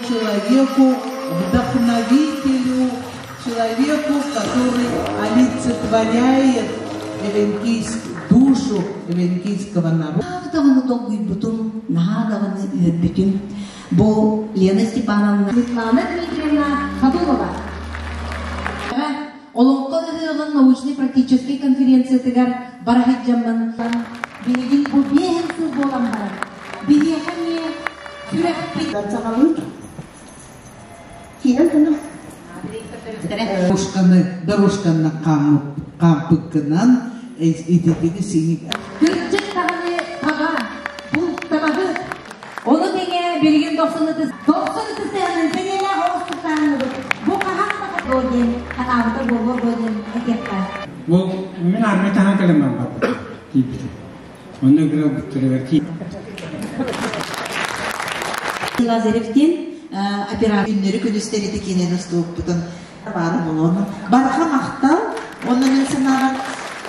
Человеку, вдохновителю, человеку, который олицетворяет эвенкийскую душу эвенкийского народа. Даҕаны долгуйбутум, наһаа даҕаны үөрбүтүм. Бу Лена Степановна Светлана Дмитриевна Хадулова. Олоҥхо ыһыаҕын научнай-практическай конференциятыгар бара сылдьаммын билигин бу биэһин сыл буолан баран биһиэхэ эмиэ сүрэхпит Саҕалыыр. Киирэн кына. Дорожканы, дорожканы хаампыккынан ититиги синик. Кырдьык даҕаны таба, булт табаһыт. Ону тэҥэ билигин 90 90 сыһыанын сэниэлээх оҕус туттаанныбыт. Бу хаһан да диэн хатаабыта буолуо дуо диэн этиэххэ. Ол мин армия таһан кэлэн барбаппыт тиийбитим. Онно гыралбыттарыгар тиий. Лазарев диэн оператор. Күннэри күнүстэри ити киинэни устубуппутун баара буолуону. Барҕа махтал. Онно мин санааҕар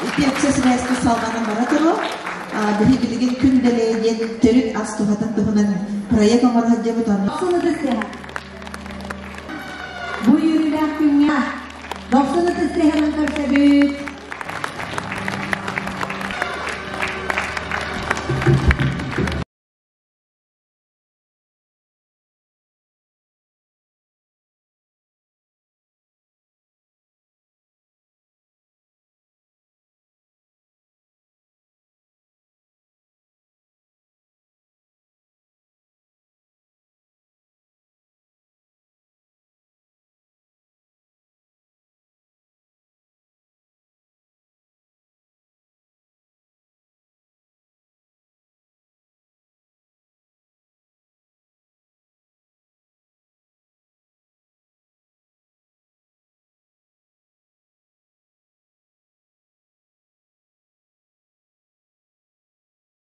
ити өксө сибээскэ салҕанан бара туруо. Биһи билигин күн дэлэйэ диэн төрүт ас туһатын туһунан проект оҥоро сылдьабыт онно. Бу үөрүүлээх күҥҥэ 90 ытыс тэһэрин көрсөбүт.